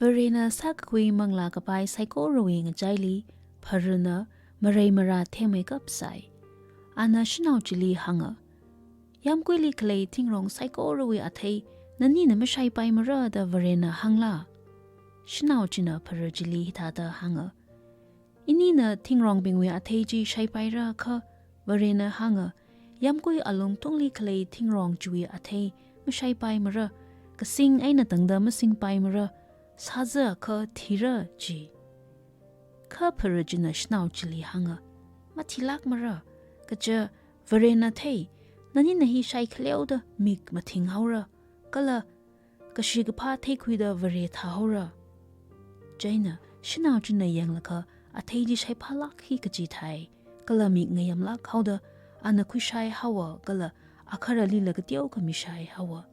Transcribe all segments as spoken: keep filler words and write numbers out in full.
Varena sākakhui manglā kapai saikorawui ngachaili pharana marei marā themmeikap sai. Ana shanao chili hānga, "Yāmguili khalei thingrong saikorawui athei nanina mashaipaimara da Varena hāngla?" Shanao china phara chili hithāda hānga, "Inina thingrongbingwui athei chi shaipaira kha Varena hānga, yāmgui alungtungli khalei thingrong chiwui athei mashaipaimara, kasing eina tangda masingpaimara, sāzā kha thira," ji. Kha phara china shanao chili hānga, "Mathilākmara, kaja Varena thei, nanina hi shaikhaleoda mik mathinghaora, kala kashi kaphā theikhuida Vare thāhaora." Chieina shanao china yanglaga athei chi shaiphālāk hi kachi thai, kala mik ngayamlāk haoda ana khuishai haowa, kala akharalila kateokha mishai haowa.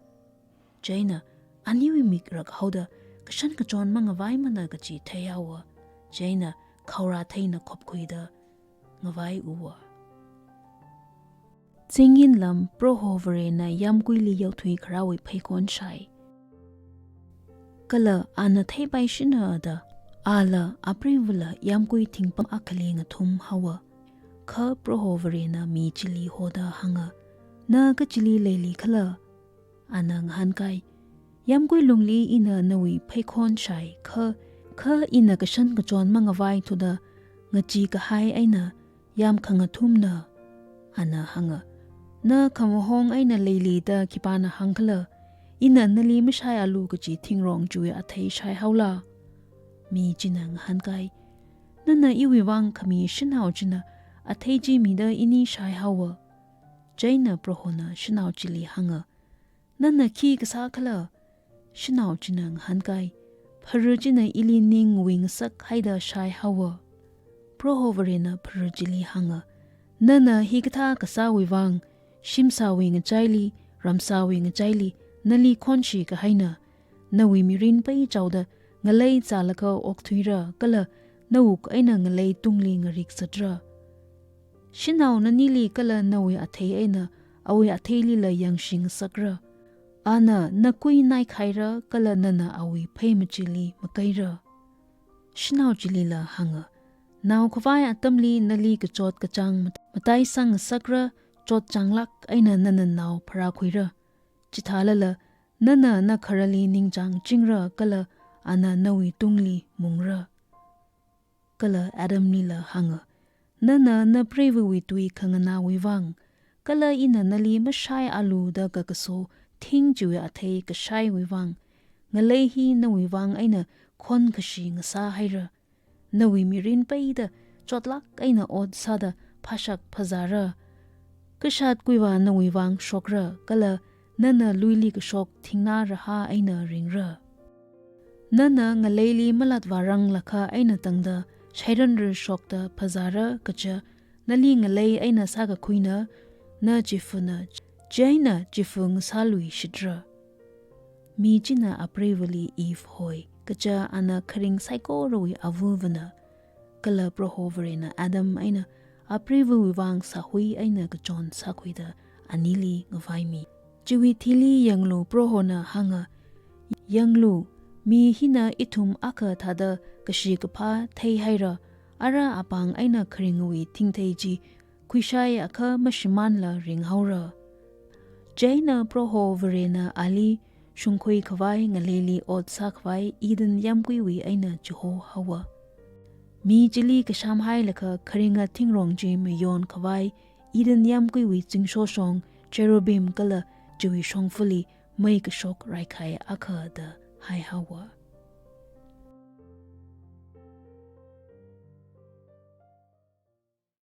Chieina aniwui mik rakhaoda kashan kachon mangavaimana kachi theihaowa. Chieina khaora theina khopkhuida ngavai uwa. Zingyinlam Proho Varena yāmguili yaothui kharāwui pheikhon shai. Kala ana theipaishina da, ala apreivāla yāmgui thingpam akhali ngathum haowa. Kha Proho Varena mi chili hoda hānga, "Na kachili leilikhala?" Ana ngahānkai, "Yāmgui lungli ina nawui pheikhon shai kha, kha ina kashan kachon mangavaithuda ngachee kahai eina yāmkhangathumna." Ana hānga, "Na khamahong eina leilida khipāna hāngkhala? Ina nali mashaialu kachi thingrong chiwui athei shaihaola?" Mi china ngahānkai, "Nana iwui vang khami shanao china athei chi mida ini shaihaowa." Chieina Prohona shanao chili hānga, "Nana khi kasākhala?" Shanao china ngahānkai, "Phara china ili ning wingasak haida shaihaowa." Proho Varena phara chili hānga, "Nana hikathā kasāwui vang, shimsāwui ngachaili, ramsāwui ngachaili nali khonshi kahaina. Nawui mirin peichaoda ngalei zālaga okthuira, kala nawuk eina ngalei tungli ngarik zatra. Shanao nanili kala nawui athei eina awui atheilila yangshi ngasakra. Ana nakui naikhaira, kala nana awui pheimachili makaira." Shanao chilila hānga, "Nao khavai atamli nali kachot kachāng mat-, mataisang ngasakra, chotchānglāk eina nana nao pharākhuira. Chithālala nana nakharali ningchāngchingra, kala ana nawui tungli mungra." Kala Adamlila hānga, "Nana napreivawui tui khanganāwui vang, kala ina nali mashaialu da kakaso thing chiwui athei kashaiwui vang, ngalei hi nawui vang eina khonkashi ngasāhaira. Nawui mirin peida chotlāk eina ot sāda phashak phazāra. Kashat kuivā nawui vang shokra, kala nana luili kashok thingnā rahā eina ringra. Nana ngaleili malatvaranglakha eina tangda shairanra shokta phazāra, kaja nali ngalei eina sākakhuina, na chifana, chieina chifa ngasāluishitra." Mi china apreivali Eve hoi, kaja ana kharing saikorawui avavana. Kala Proho Varena Adam eina apreivawui vang sāhui eina kachon sākhuida anili ngavaimi. Chiwui thili yanglu, Prohona hānga, "Yanglu, mi hina ithum akha thāda kashi kaphā theihaira, ara apāng eina kharingwui thingthei chi khuishaiakha mashimānla ringhaora." Chieina Proho Varena ali shungkhui khavai ngaleili ot sākhavai Eden yāmguiwui eina chihohaowa. Mi chili kashām hailaga kharinga thingrong chi mayon khavai Eden yāmguiwui zingshoshong cherubim kala chiwui shongfali mei kashok raikhai akha da haihaowa.